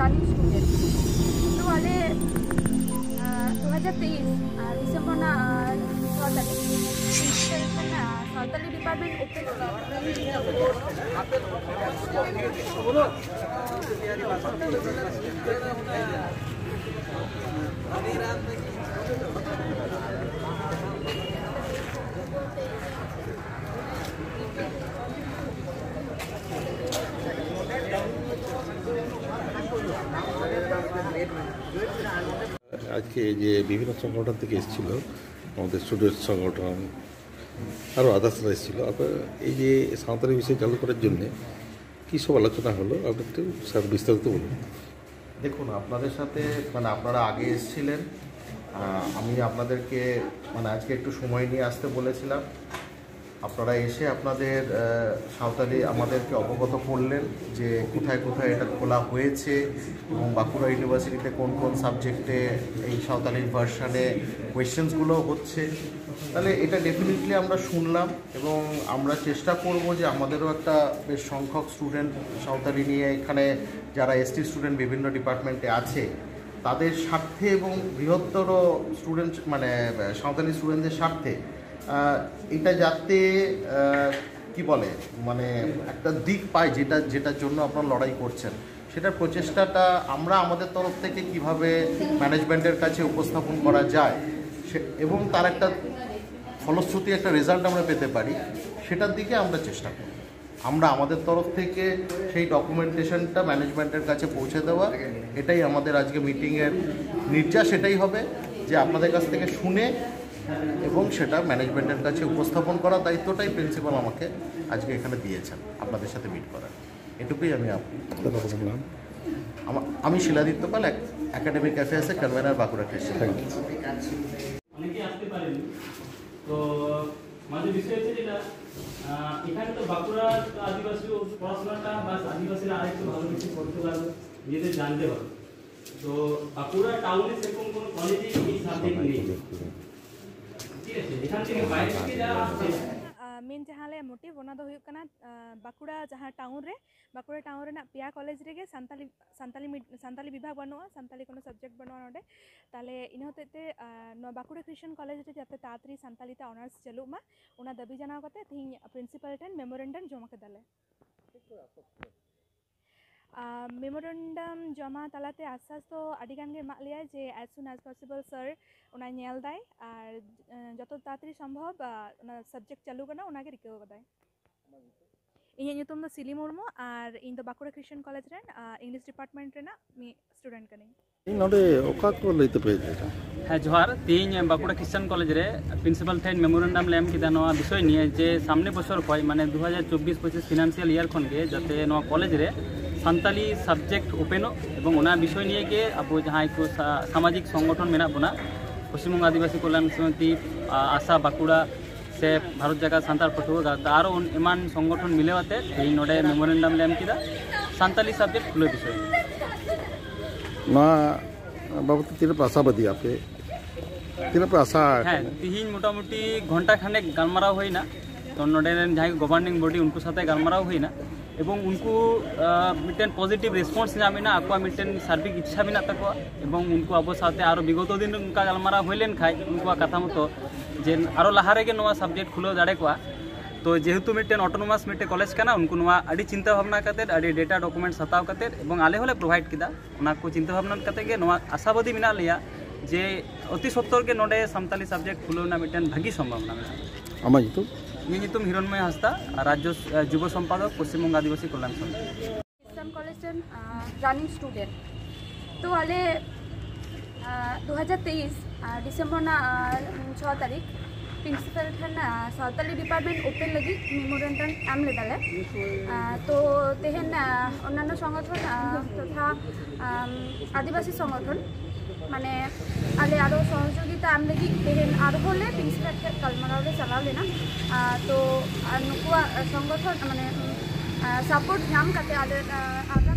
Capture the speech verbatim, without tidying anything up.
ᱨᱟᱱᱤᱝ student. ᱛᱚ ᱟᱞᱮ ᱫᱩ ᱦᱟᱡᱟᱨ ᱛᱮᱭᱤᱥ ᱰᱤᱥᱮᱢᱵᱚᱨ ᱨᱮᱱᱟᱜ ᱪᱷᱚ ᱛᱟᱹᱨᱤᱠᱷ ᱠᱷᱚᱱ ᱥᱟᱱᱛᱟᱞᱤ ᱰᱤᱯᱟᱨᱴᱢᱮᱱᱴ ᱳᱯᱮᱱ᱾ আজকে যে বিভিন্ন সংগঠন থেকে এসেছিল, আমাদের স্টুডেন্ট সংগঠন, আরও আদার্সরা এসেছিল। আপনারা এই যে সাঁওতালি বিষয় চালু করার জন্য কী সব আলোচনা হলো, আপনি একটু স্যার বিস্তারিত বলুন। দেখুন, আপনাদের সাথে, মানে, আপনারা আগে এসেছিলেন। আহ, আমি আপনাদেরকে, মানে, আজকে একটু সময় নিয়ে আসতে বলেছিলাম। আপনারা এসে আপনাদের, আহ, সাঁওতালি আমাদেরকে অবগত করলেন যে কোথায় কোথায় এটা খোলা হয়েছে এবং বাঁকুড়া ইউনিভার্সিটিতে কোন কোন সাবজেক্টে এই সাঁওতালির ভার্সনে কোয়েশ্চেন্সগুলো হচ্ছে। তাহলে এটা ডেফিনেটলি আমরা শুনলাম এবং আমরা চেষ্টা করব যে আমাদেরও একটা বেশ সংখ্যক স্টুডেন্ট সাঁওতালি নিয়ে এখানে, যারা এসটি স্টুডেন্ট বিভিন্ন ডিপার্টমেন্টে আছে, তাদের স্বার্থে এবং বৃহত্তর স্টুডেন্ট, মানে, সাঁওতালি স্টুডেন্টদের স্বার্থে, আহ, এটা যাতে, আহ, কি বলে, মানে, একটা দিক পায়, যেটা যেটার জন্য আপনারা লড়াই করছেন, সেটার প্রচেষ্টাটা আমরা আমাদের তরফ থেকে কিভাবে ম্যানেজমেন্টের কাছে উপস্থাপন করা যায়, সে এবং তার একটা ফলশ্রুতি, একটা রেজাল্ট আমরা পেতে পারি, সেটার দিকে আমরা চেষ্টা করব। আমরা আমাদের তরফ থেকে সেই ডকুমেন্টেশনটা ম্যানেজমেন্টের কাছে পৌঁছে দেওয়া, এটাই আমাদের আজকে মিটিংয়ের নির্যাস। এটাই হবে যে আপনাদের কাছ থেকে শুনে এবং সেটা ম্যানেজমেন্টের কাছে উপস্থাপন করার দায়িত্বটাই প্রিন্সিপাল আমাকে আজকে এখানে দিয়েছেন আপনাদের সাথে মিট করার। এটুকুই আমি আপ- আপনার নাম? আমা- আমি শিলাদিত্য পাল, একাডেমিক অ্যাফেয়ার্সে convener, Bankura Christian. Thank you. অনেকেই আসতে পারেনি। তো আমাদের বিষয় হচ্ছে যেটা, আহ, এখানে তো বাঁকুড়ার তো আদিবাসী ও পড়াশোনাটা বা আদিবাসীরা আরেকটু ভালো কিছু করতে পারবে, নিজেদের জানতে পারবে। তো বাঁকুড়া টাউনে সেরকম কোনো কলেজে এই সাবজেক্ট নেই, ঠিক আছে? এখান থেকে বাইরে থেকে যারা আসছে, ᱤᱧ ᱡᱟᱦᱟᱸ ᱞᱮ ᱢᱳᱴᱤᱵᱷ, ᱚᱱᱟ ᱫᱚ ᱦᱩᱭᱩᱜ ᱠᱟᱱᱟ, ᱟᱸ, ᱵᱟᱸᱠᱩᱲᱟ ᱡᱟᱦᱟᱸ ᱴᱟᱣᱩᱱ ᱨᱮ, ᱵᱟᱸᱠᱩᱲᱟ ᱴᱟᱣᱩᱱ ᱨᱮᱱᱟᱜ ᱯᱮᱭᱟ ᱠᱚᱞᱮᱡᱽ ᱨᱮᱜᱮ ᱥᱟᱱᱛᱟᱞᱤ, ᱥᱟᱱᱛᱟᱞᱤ ᱢᱤᱰ-, ᱥᱟᱱᱛᱟᱞᱤ ᱵᱤᱵᱷᱟᱜᱽ ᱵᱟᱹᱱᱩᱜᱼᱟ, ᱥᱟᱱᱛᱟᱞᱤ ᱠᱳᱱᱳ ᱥᱟᱵᱡᱮᱠᱴ ᱵᱟᱹᱱᱩᱜᱼᱟ ᱱᱚᱰᱮ᱾ ᱛᱟᱦᱞᱮ ᱤᱱᱟᱹ ᱦᱚᱛᱮᱡ ᱛᱮ, ᱟᱸ, ᱱᱚᱣᱟ ᱵᱟᱸᱠᱩᱲᱟ ᱠᱷᱨᱤᱥᱪᱟᱱ ᱠᱚᱞᱮᱡᱽ ᱨᱮ ᱡᱟᱛᱮ ᱛᱟᱲᱟᱛᱟᱲᱤ ᱥᱟᱱᱛᱟᱞᱤ ᱛᱮ ᱚᱱᱟᱨᱥ ᱪᱟᱹᱞᱩᱜ ᱢᱟ, ᱚᱱᱟ ᱫᱟᱹᱵᱤ ᱡᱟᱱᱟᱣ ᱠᱟᱛᱮ ᱛᱮᱦᱮᱧ ᱯᱨᱤᱱᱥᱤᱯᱟᱞ ᱴᱷᱮᱱ ᱢᱮᱢᱳᱨᱮᱱᱰᱟᱢ ᱡᱚᱢᱟ ᱠᱮᱫᱟᱞᱮ᱾ ᱟᱨ ᱢᱮᱢᱳᱨᱮᱱᱰᱟᱢ ᱡᱚᱢᱟ ᱛᱟᱞᱟᱛᱮ ᱟᱥᱥᱟᱥ ᱫᱚ ᱟᱹᱰᱤ ᱜᱟᱱ ᱜᱮ ᱮᱢᱟᱜ ᱞᱮᱭᱟᱭ ᱡᱮ as soon as possible sir ᱚᱱᱟᱭ ᱧᱮᱞ ᱫᱟᱭ ᱟᱨ, ᱮᱸ, ᱡᱚᱛᱚ ᱛᱟᱲᱟᱛᱟᱲᱤ ᱥᱚᱢᱵᱷᱚᱵ, ᱟ, ᱚᱱᱟ ᱥᱟᱵᱡᱮᱠᱴ ᱪᱟᱹᱞᱩ ᱠᱟᱱᱟ, ᱚᱱᱟᱜᱮ ᱨᱤᱠᱟᱹᱣ ᱠᱟᱫᱟᱭ᱾ ᱤᱧᱟᱹᱜ ᱧᱩᱛᱩᱢ ᱫᱚ ᱥᱤᱞᱤ ᱢᱩᱨᱢᱩ ᱟᱨ ᱤᱧ ᱫᱚ ᱵᱟᱸᱠᱩᱲᱟ ᱠᱷᱨᱤᱥᱪᱟᱱ ᱠᱚᱞᱮᱡᱽ ᱨᱮᱱ, ᱟ, ᱤᱝᱞᱤᱥ ᱰᱤᱯᱟᱨᱴᱢᱮᱱᱴ ᱨᱮᱱᱟᱜ ᱢᱤᱫ ᱥᱴᱩᱰᱮᱱᱴ ᱠᱟᱹᱱᱟᱹᱧ᱾ ᱱᱚᱰᱮ ᱚᱠᱟ ᱠᱚ ᱞᱟᱹᱭ ᱛᱮᱯᱮ ᱦᱮᱡ ᱟᱠᱟᱱᱟ? ᱦᱮᱸ, ᱡᱚᱦᱟᱨ᱾ ᱛᱮᱦᱮᱧ ᱵᱟᱸᱠᱩᱲᱟ ᱠᱷᱨᱤᱥᱪᱟᱱ ᱠᱚᱞᱮᱡᱽ ᱨᱮ ᱯᱨᱤᱱᱥᱤᱯᱟᱞ ᱴᱷᱮᱱ ᱢᱮᱢᱳᱨᱮᱱᱰᱟᱢ ᱞᱮ ᱮᱢ ᱠᱮᱫᱟ ᱱᱚᱣᱟ ᱵᱤᱥᱚᱭ ᱱᱤᱭᱮ ᱡᱮ ᱥᱟᱢᱱᱮ ᱵᱚᱪᱷᱚᱨ ᱠᱷᱚᱱ, ᱢᱟᱱᱮ ᱫᱩ ᱦᱟᱡᱟᱨ ᱪᱚᱵᱵᱤᱥ ᱯᱚᱸᱪᱤᱥ ᱯᱷᱤᱱᱟᱱᱥᱤᱭᱟᱞ ᱤᱭᱟᱨ ᱠᱷᱚᱱ ᱜᱮ ᱡᱟᱛᱮ ᱱᱚᱣᱟ ᱠᱚᱞᱮᱡᱽ ᱨᱮ ᱥᱟᱱᱛᱟᱞᱤ ᱥᱟᱵᱡᱮᱠᱴ ᱳᱯᱮᱱᱚᱜ, ᱮᱵᱚᱝ ᱚᱱᱟ ᱵᱤᱥᱚᱭ ᱱᱤᱭᱮ ᱜᱮ ᱟᱵᱚ ᱡᱟᱦᱟᱸᱭ ᱠᱚ ᱥᱟ-, ᱥᱟᱢᱟᱡᱤᱠ ᱥᱚᱝᱜᱚᱴᱷᱚᱱ ᱢᱮᱱᱟᱜ ᱵᱚᱱᱟ, ᱯᱚᱥᱪᱤᱢ ᱵᱚᱝᱜᱚ ᱟᱹᱫᱤᱵᱟᱹᱥᱤ ᱠᱚᱞᱭᱟᱱ ᱥᱚᱢᱤᱛᱤ, ᱟ-, ᱟᱥᱟ ᱵᱟᱸᱠᱩᱲᱟ, ᱥᱮ ᱵᱷᱟᱨᱚᱛ ᱡᱟᱠᱟᱛ ᱥᱟᱱᱛᱟᱲ ᱯᱟᱹᱴᱷᱩᱣᱟᱹ ᱜᱟᱶᱛᱟ ᱟᱨᱚ ᱩᱱ ᱮᱢᱟᱱ ᱥᱚᱝᱜᱚᱴᱷᱚᱱ ᱢᱤᱞᱟᱹᱣ ᱟᱛᱮ ᱛᱮᱦᱮᱧ ᱱᱚᱰᱮ ᱢᱮᱢᱳᱨᱮᱱᱰᱟᱢ ᱞᱮ ᱮᱢ ᱠᱮᱫᱟ ᱥᱟᱱᱛᱟᱞᱤ ᱥᱟᱵᱡᱮᱠᱴ ᱠᱷᱩᱞᱟᱹᱣ ᱵᱤᱥᱚᱭ᱾ ᱱᱚᱣᱟ ᱵᱟᱵᱚᱫ ᱛᱮ ᱛᱤᱱᱟᱹᱜ ᱯᱮ ᱟᱥᱟᱵᱟᱫᱤ ᱟᱯᱮ? ᱛᱤᱱᱟᱹᱜ ᱯᱮ ᱟᱥᱟ ᱦᱮᱸ, ᱟᱠᱟᱱᱟ? ᱛᱤᱦᱤᱧ ᱢᱚᱴᱟᱢᱩᱴᱤ ᱜᱷᱚᱱᱴᱟ ᱠᱷᱟᱱᱮᱠ ᱜᱟᱞᱢᱟᱨᱟᱣ ᱦᱩᱭᱱᱟ᱾ ᱛᱚ ᱱᱚᱰᱮ ᱨᱮᱱ ᱡᱟᱦᱟᱸᱭ ᱜᱚᱵᱷᱟᱨᱱᱤᱝ ᱵᱚᱰᱤ, ᱩᱱᱠᱩ ᱥᱟᱛᱮ ᱜᱟᱞᱢᱟᱨᱟᱣ ᱦᱩᱭᱱᱟ ᱮᱵᱚᱝ ᱩᱱᱠᱩ, ᱟ, ᱢᱤᱫᱴᱮᱱ ᱯᱚᱡᱤᱴᱤᱵᱷ ᱨᱮᱥᱯᱚᱱᱥ ᱧᱟᱢ ᱮᱱᱟ, ᱟᱠᱚᱣᱟᱜ ᱢᱤᱫᱴᱮᱱ ᱥᱟᱨᱵᱤᱠ ᱤᱪᱪᱷᱟ ᱢᱮᱱᱟᱜ ᱛᱟᱠᱚᱣᱟ ᱮᱵᱚᱝ ᱩᱱᱠᱩ ᱟᱵᱚ ᱥᱟᱶᱛᱮ ᱟᱨᱚ ᱵᱤᱜᱚᱛᱚ ᱫᱤᱱ ᱚᱱᱠᱟ ᱜᱟᱞᱢᱟᱨᱟᱣ ᱦᱩᱭ ᱞᱮᱱᱠᱷᱟᱡ ᱩᱱᱠᱩᱣᱟᱜ ᱠᱟᱛᱷᱟ ᱢᱚᱛᱚ ᱡᱮ ᱟᱨᱚ ᱞᱟᱦᱟ ᱨᱮᱜᱮ ᱱᱚᱣᱟ ᱥᱟᱵᱡᱮᱠᱴ ᱠᱷᱩᱞᱟᱹᱣ ᱫᱟᱲᱮ ᱠᱚᱜᱼᱟ᱾ ᱛᱚ ᱡᱮᱦᱮᱛᱩ ᱢᱤᱫᱴᱮᱱ ᱚᱴᱳᱱᱳᱢᱟᱥ ᱢᱤᱫᱴᱮᱱ ᱠᱚᱞᱮᱡᱽ ᱠᱟᱱᱟ, ᱩᱱᱠᱩ ᱱᱚᱣᱟ ᱟᱹᱰᱤ ᱪᱤᱱᱛᱟᱹ ᱵᱷᱟᱵᱽᱱᱟ ᱠᱟᱛᱮᱫ, ᱟᱹᱰᱤ ᱰᱮᱴᱟ ᱰᱚᱠᱩᱢᱮᱱᱴᱥ ᱦᱟᱛᱟᱣ ᱠᱟᱛᱮᱫ ᱮᱵᱚᱝ ᱟᱞᱮ ᱦᱚᱸᱞᱮ ᱯᱨᱳᱵᱷᱟᱭᱤᱰ ᱠᱮᱫᱟ᱾ ᱚᱱᱟ ᱠᱚ ᱪᱤᱱᱛᱟᱹ ᱵᱷᱟᱵᱽᱱᱟ ᱠᱟᱛᱮᱫ ᱜᱮ ᱱᱚᱣᱟ ᱟᱥᱟᱵᱟᱫᱤ ᱢᱮᱱᱟᱜ ᱞᱮᱭᱟ ᱡᱮ ᱚᱛᱤ ᱥᱚᱛᱛᱚᱨ ᱜᱮ ᱱᱚᱰᱮ ᱥᱟᱱᱛᱟᱞᱤ ᱥᱟᱵᱡᱮᱠᱴ ᱠᱷᱩᱞᱟᱹᱣ ᱨᱮᱱᱟᱜ ᱢᱤᱫᱴᱮᱱ ᱵᱷᱟᱹᱜᱤ ᱥᱚᱢᱵᱷᱟᱵᱽᱱᱟ ᱢᱮᱱᱟᱜᱼᱟ᱾ ᱟᱢᱟᱜ ᱧᱩᱛᱩᱢ? ᱤᱧᱟᱹᱜ ᱧᱩᱛᱩᱢ ᱦᱤᱨᱚᱱᱢᱚᱭ ᱦᱟᱸᱥᱫᱟ, ᱨᱟᱡᱽᱡᱚ, ᱟ, ᱡᱩᱵᱚ ᱥᱚᱢᱯᱟᱫᱚᱠ, ᱯᱚᱥᱪᱤᱢ ᱵᱚᱝᱜᱚ ᱟᱹᱫᱤᱵᱟᱹᱥᱤ ᱠᱚᱞᱭᱟᱱ ᱥᱚᱢᱤᱛᱤ᱾ ᱠᱷᱨᱤᱥᱴᱟᱱ ᱠᱚᱞᱮᱡᱽ ᱨᱮᱱ, ᱟ, ᱨᱟᱱᱤᱝ ᱥᱴᱩᱰᱮᱱᱴ᱾ ᱛᱚ ᱟᱞᱮ, ᱟ, ᱫᱩ ᱦᱟᱡᱟᱨ ᱛᱮᱭᱤᱥ, ᱟ, ᱰᱤᱥᱮᱢᱵᱚᱨ ᱨᱮᱱᱟᱜ, ᱟ, ᱪᱷᱚ ᱛᱟᱹᱨᱤᱠᱷ ᱯᱨᱤᱱᱥᱤᱯᱟᱞ ᱴᱷᱮᱱ, ᱟ, ᱥᱟᱶᱛᱟᱞᱤ ᱰᱤᱯᱟᱨᱴᱢᱮᱱᱴ ᱳᱯᱮᱱ ᱞᱟᱹᱜᱤᱫ ᱢᱮᱢᱳᱨᱮᱱᱰᱟᱢ ᱮᱢ ᱞᱮᱫᱟᱞᱮ᱾ ᱟ, ᱛᱚ ᱛᱮᱦᱮᱧ, ᱟ, ᱚᱱᱱᱟᱱᱚ ᱥᱚᱝᱜᱚᱴᱷᱚᱱ, ᱟ, ᱛᱚᱛᱷᱟ, ᱟᱢ, ᱟᱹᱫᱤᱵᱟᱹᱥᱤ ᱥᱚᱝᱜᱚᱴᱷᱚᱱ, ᱢᱟᱱᱮ ᱟᱞᱮ ᱟᱨᱚ ᱥᱚᱦᱚᱡᱳᱜᱤᱛᱟ ᱮᱢ ᱞᱟᱹᱜᱤᱫ ᱛᱮᱦᱮᱧ ᱟᱨᱦᱚᱸ ᱞᱮ ᱯᱨᱤᱱᱥᱤᱯᱟᱞ ᱴᱷᱮᱱ ᱜᱟᱞᱢᱟᱨᱟᱣ ᱞᱮ ᱪᱟᱞᱟᱣ ᱞᱮᱱᱟ᱾ ᱟ, ᱛᱚ, ᱟ, ᱱᱩᱠᱩᱣᱟᱜ ᱥᱚᱝᱜᱚᱴᱷᱚᱱ, ᱢᱟᱱᱮ, ᱟ, ᱥᱟᱯᱳᱨᱴ ᱧᱟᱢ ᱠᱟᱛᱮ ᱟᱞᱮ, ᱟ, ᱟᱜᱟᱢ